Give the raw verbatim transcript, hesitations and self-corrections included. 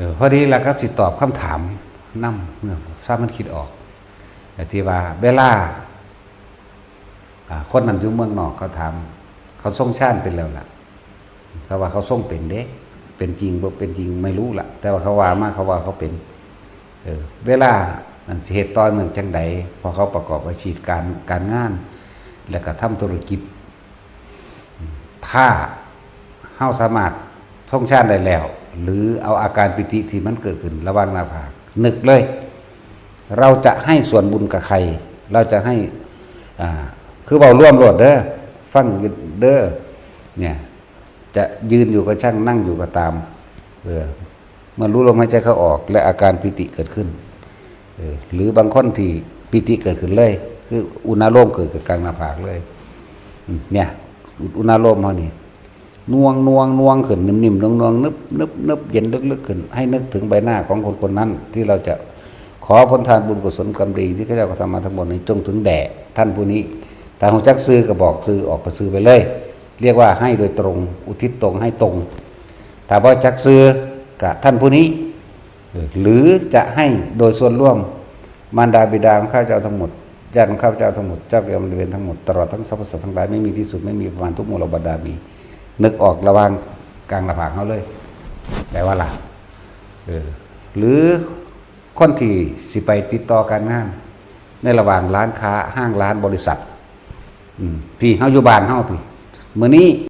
เออ พอดีแล้วครับ สิตอบคำถามนำเนาะ ถ้ามันคิดออก แต่ที่ว่าเวลา อ่า คนนั้นอยู่เมืองนอกเขาถาม เขาทรงฌานเป็นแล้วล่ะ เขาว่าเขาทรงเป็นเด้ เป็นจริงบ่เป็นจริงไม่รู้ละ แต่ว่าเขาว่ามา เขาว่าเขาเป็น เออ เวลานั้นสิเฮ็ดต่อเมืองจังใด เพราะเขาประกอบอาชีพการ การงาน แล้วก็ทำธุรกิจ ถ้าเฮาสามารถทรงฌานได้แล้ว หรือเอาอาการปีติที่มันเกิดขึ้นระหว่างหน้าผาก นึกเลย เราจะให้ส่วนบุญกับใคร เราจะให้ อ่า คือเว้ารวมโลดเด้อ ฟังอยู่เด้อ เนี่ย จะยืนอยู่ก็ช่าง นั่งอยู่ก็ตาม เออ เมื่อรู้ลมหายใจเข้าออก และอาการปีติเกิดขึ้น เออ หรือบางคนที่ปีติเกิดขึ้นเลย คืออุณาโลมเกิดกับกลางหน้าผากเลย อืม เนี่ย อุณาโลมเฮานี่ น่วงน่วงน่วงขึ้น นิ่มๆน่วงๆนึบนึบนึบ เย็นลึกๆขึ้น ให้นึกถึงใบหน้าของคนคนนั้น ที่เราจะขอผลทานบุญกุศลกรรมดีที่ข้าเจ้ากระทำมาทั้งหมดนี้ จงถึงแด่ท่านผู้นี้ ถ้าฮู้จักชื่อก็บอกชื่อ ออกไปชื่อไปเลย เรียกว่าให้โดยตรง อุทิศตรง ให้ตรง ถ้าบ่จักชื่อ ก็ท่านผู้นี้ เออ หรือจะให้โดยส่วนรวม มารดาบิดาของข้าพเจ้าทั้งหมด ญาติของข้าพเจ้าทั้งหมด เจ้ากรรมนายเวรทั้งหมด ตลอดทั้งสรรพสัตว์ทั้งหลาย ไม่มีที่สุด ไม่มีประมาณ ทุกหมู่เหล่าบรรดา มี นึกออกระหว่างกลางหน้าผากเฮาเลย แปลว่าล่ะ เออ หรือคนที่สิไปติดต่อการงาน ในระหว่างร้านค้า ห้างร้าน บริษัท อืม ที่เฮาอยู่บ้านเฮาพี้ มื้อนี้